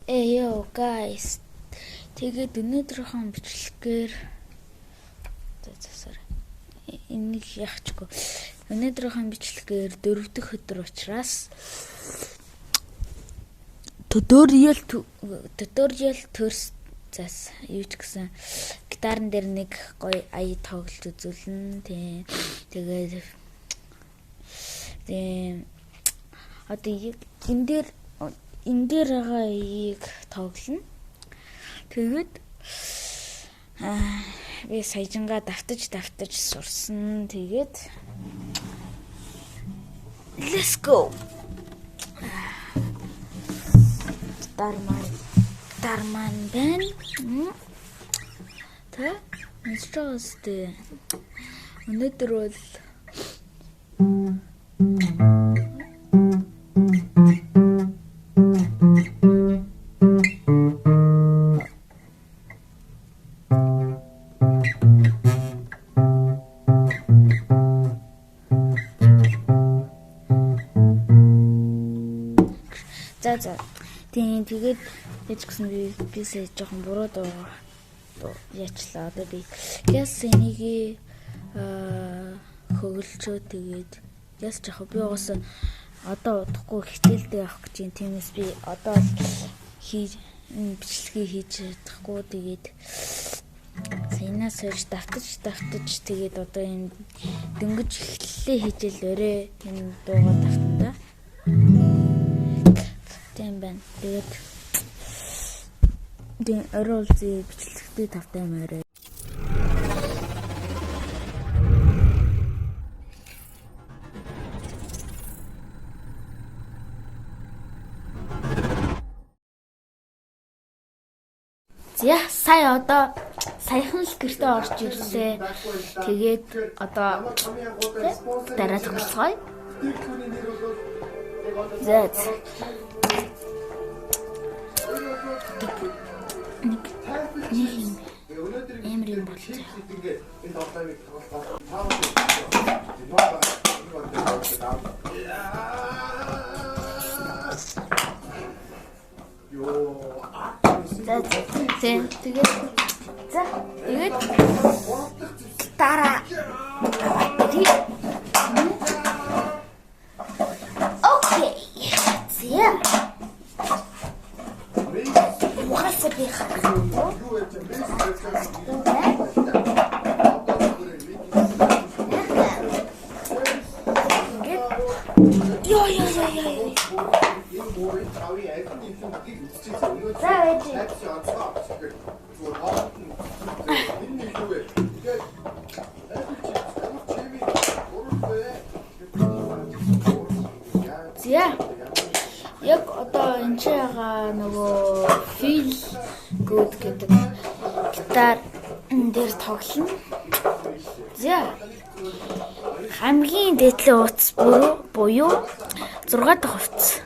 Hey yo guys. Тэгээд өнөөдрийнхөө бичлэгээр за sorry. Энийг яахчгүй. Өнөөдрийнхөө бичлэгээр дөрөв дэх өдөр учраас tutorial төрс зас юу ч гэсэн гитарн дээр нэг гоё ая тоглож үзүүлнэ. Тийм. Тэгээд тийм одоо яг энэ дээр байгаа аяыг тоглоно. Тэгээд би саяжингаа давтаж давтаж сурсан. Тэгээд let's go. Гитар маань байна. Тэ? Мэдж байгаа үстэй. Өнөөдөр бол за. Тийм, тэгээд яаж гэсэн би сая жоохон буруу дуу яачлаа. Одоо би яс энийг хөглөчөө, тэгээд яс жах би угаасаа одоо удахгүй хичээлдээ явах гэж юм. Тиймээс би одоо л хийж бичлэгээ хийж чадахгүй. Тэгээд саянаас хойш давтаж давтаж тэгээд одоо энэ дөнгөж эхлэлээ хийжэл өрөө энэ дуугаа давтана да. Тийм байна. Тэгээд тийм орой уулзъя, бичлэгтэй тавтай морой. За сая одоо саяхан л гэртээ орж ирлээ. Тэгээд одоо дараа тоглоцгоё. За. Нэг нэг юм амар юм болцоо. Энэ тоглоомыг тоглохоор Йоо. За за. Тэгээд за тэгээд дараа. Okay. За. Угаасаа би харахгүй. Ингээд ёо ёо ёо ёо. За байж. За. Яг одоо энэ ч байгаа нөгөө Feel Good гэдэг гитар дээр тоглоно. За. Хамгийн дээдлийн утас буюу 6 дахь хувцас.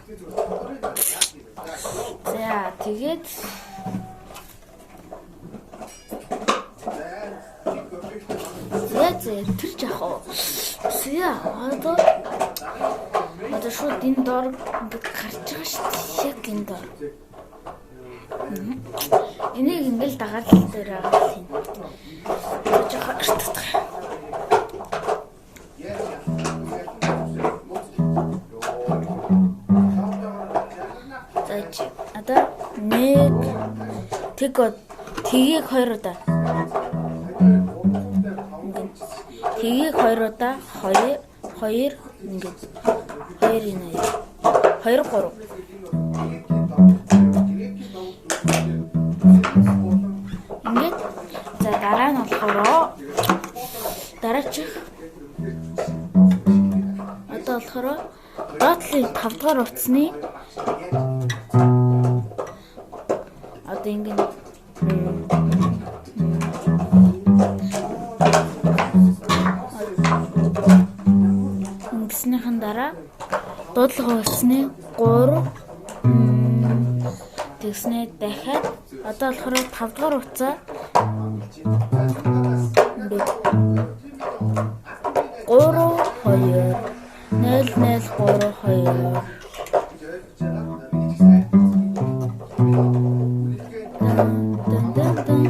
За, тэгээд за тэр жах уу. За, одоо шууд энэ дор ингээд гарч байгаа шүү дээ. Яг энэ дор. Энийг ингээл дагаад л дээр байгаа юм. Жохоо өртөдөх. За чи одоо нэг тэг тгийг хоёр удаа. Ингээд тгийг хоёр удаа, хоёр хоёр ингээд хоёр энэ хоёр гурав. Ингээд за дараа нь болохоор дараачих одоо болохоор доотлын 5 дугаар утасны одоо ингээд ингэснийхэн дараа дуудлага утасны 3 тэгснээ дахиад одоо болохоор 5 дугаар утсаа ингээд 3 2 0 0 3 2. Дэн дэн дэн.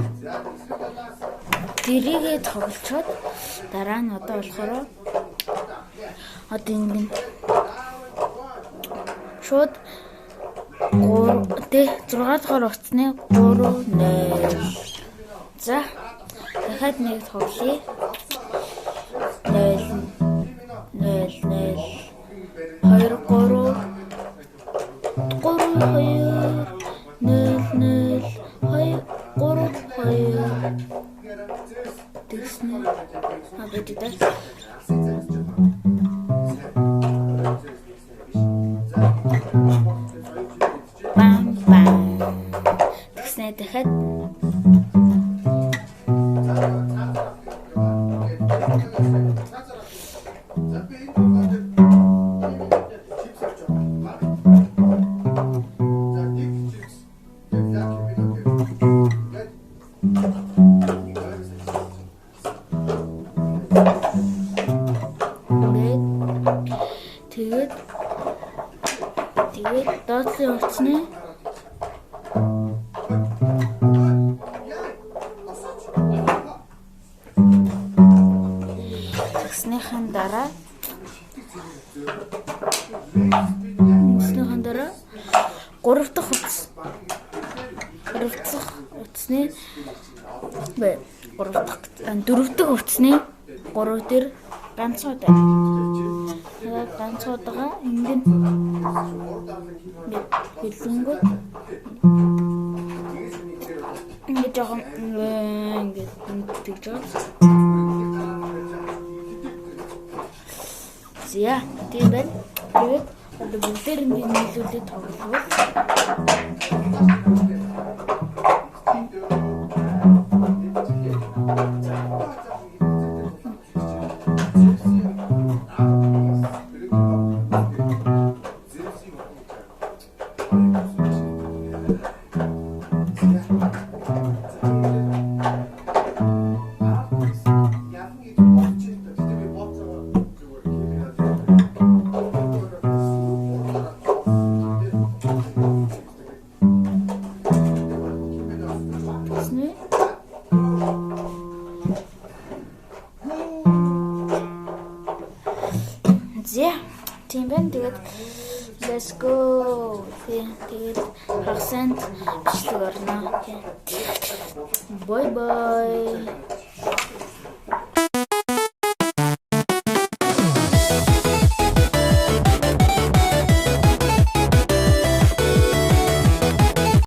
Тэрийгээ тоглолцоод дараа нь одоо болохоор одоо ингэ шууд 3 тэ 6 дугаар утасны 3 0. За, дахиад нэг тоглоё. 0 0 0 2 3 3 2 0 0 2 3 2 тэгснэ. А бид дээ. Бам бам. Тэгснэ дахиад ингээд тэгээд доотлын утасны тэгснийхэн дараа тэгснийхэн дараа 3 дахь утас 3 дахь утасны бэ 3 дахь 4 дахь утасны 3 дээр ганцхан удаа. Тэгээд ганцхан удаага ингэн хэлэнгүүт ингээд жоохон ингээд тэгж байгаа. За, тийм байна. Тэгээд одоо бүгдээр ингээд нийлүүлээд тогловол тэгснэ. За, тийм байна. Тэгээд let's go. Тэгээд хагасанд бичлэг орно. Bye bye.